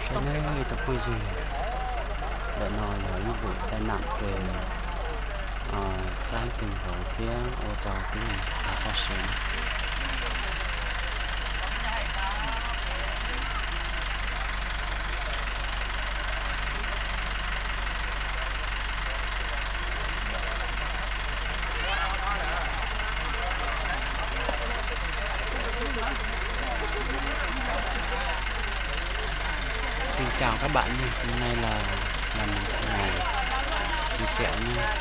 Saib nawb cov phooj ywg, ntawm no yog ib vuam tai nam kws xab kawg nkaus thiab ua rau tib neeg tag txoj sia. Xin chào các bạn nha, hôm nay là là một ngày xui xẻo nha.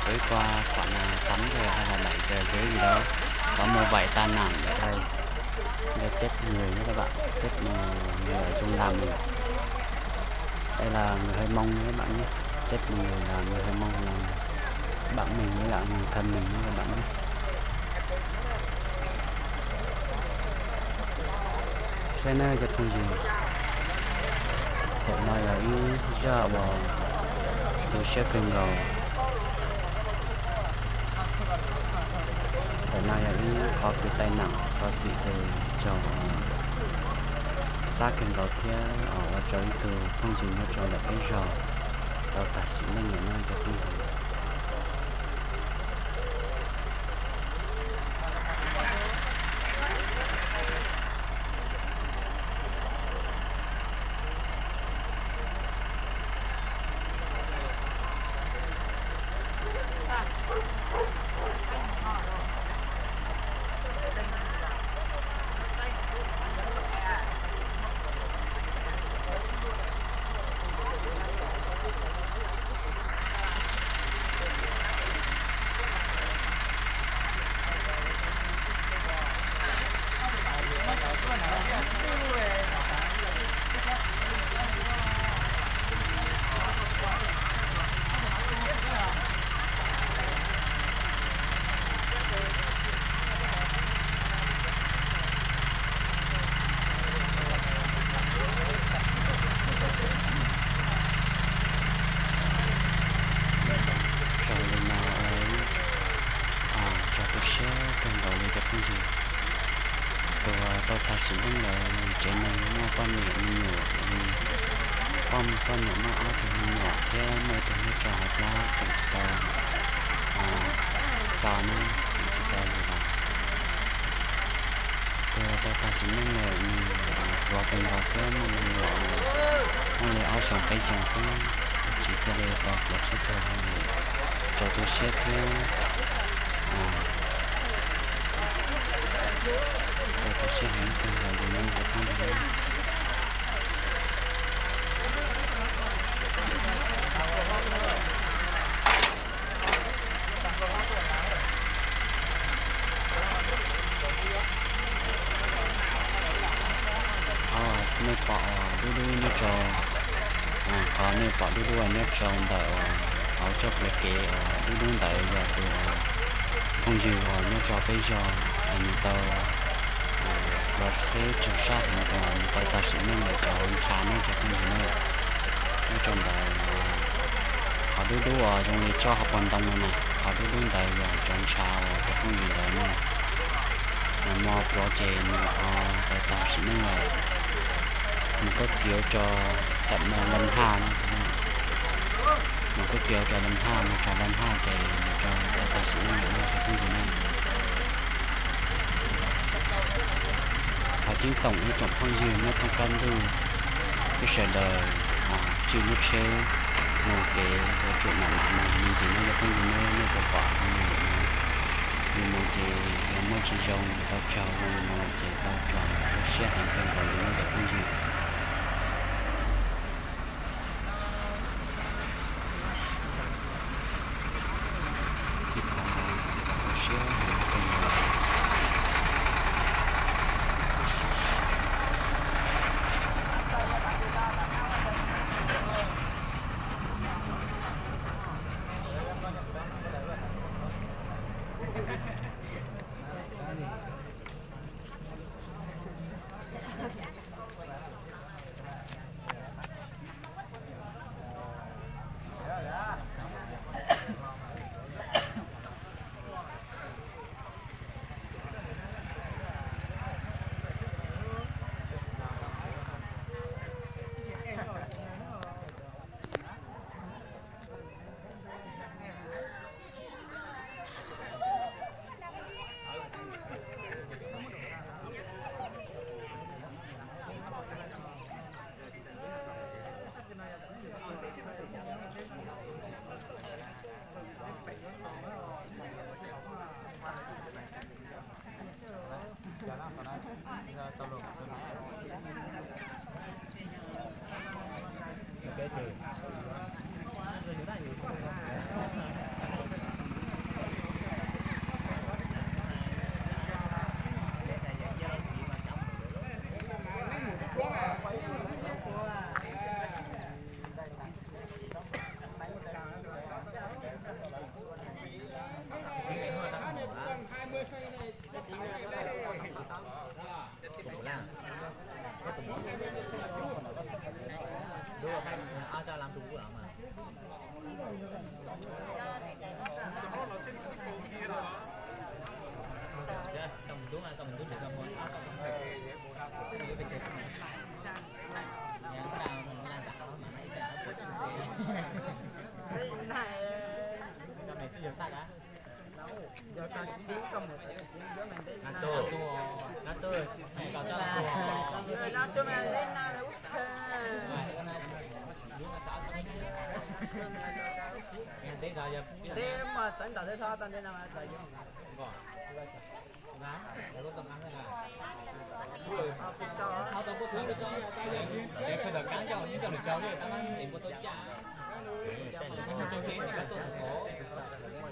Tối qua khoảng là tám giờ hay là bảy giờ dưới gì đó, có một vụ tai nạn ở đây. Là chết người nha các bạn, chết một người ở trong làng mình. Đây là người Hơi Mông nha các bạn nhé. Chết một người là người Hơi Mông là bạn mình với lại người thân mình nha các bạn nhé. Saib nawb cov phooj ywg, thaum no yog ib zaj uas tu siab kawg nkaus. Thaum no yog ib qho kws tai nạn xov xwm kws raug xab kawg nkaus thiab ua rau ib tug phooj ywg nyob rau ntawm peb zos tau tag sim neej lawm no cov phooj ywg. Raug li no, raug tu siab kawg nkaus li cov phooj ywg. Tus uas tau tag sim neej lawm nws tsev neeg muaj poj niam me nyuam, poj poj niam muaj ob tug me nyuam thiab muaj ib tug nyob rau hauv plab tseem tsis tau xo na, tseem tsis tau li los. Tus uas tau tag sim neej lawm nws pluav kawg nkaus thiab muaj me nyuam muaj li ob xyoos peb xyoos xwb, tsis thiaj li tau pluav tsheb tag li. Raug tu siab thiab raug tu siab heev kawg nkaus li no cov phooj ywg. Qhov nej pom uas dub dub nyob rau, qhov nej pom dub dub uas nyob rau ntawm uas hauv txoj pem kev uas dub dub ntawd yog tus uas phooj ywg uas nyob rau peb zos es nws tau pluav tsheb raug sab heev uas nws tau tag sim neej lawm, cov ntsha ne cov phooj ywg ne. Nyob rau ntawd qhov dub dub uas zoo li tsob hauv paus ntoo no na, qhov dub dub ntawd yog cov ntsha uas cov phooj ywg ntawd ne. Nws muaj pluav ces nws ho tau tag sim neej lawm. Mus koj kiav rau tawm mus Lâm Hà no, mus koj kiav rau Lâm Hà, mus rau Lâm Hà ces nws tau tag sim neej lawm no cov phooj ywg ne. Thov ceeb toom ib tsoom phooj ywg nyob thoob qab ntuj, peb sawv daws tswj lub tsheb mus kev yuav tsum mam mam mus me ntsis no cov phooj ywg ne. Nej puas pom zoo li no, yus mus ces yog muaj tsis zoo tau raug zoo li no ces tau raug tu siab heev kawg nkaus li no cov phooj ywg. Ib qho raug tu siab Ob coj lab tus kuj los mas. Tau mus ntub, tau mus ntub, tau mus ntub. Nteb mas txawv ntawm teb tho tau ntej no mas txawv yuav. Tau tau puab khav, tau tau puab khav, tau tau puab khav, tau tau puab khav, tau tau puab khav.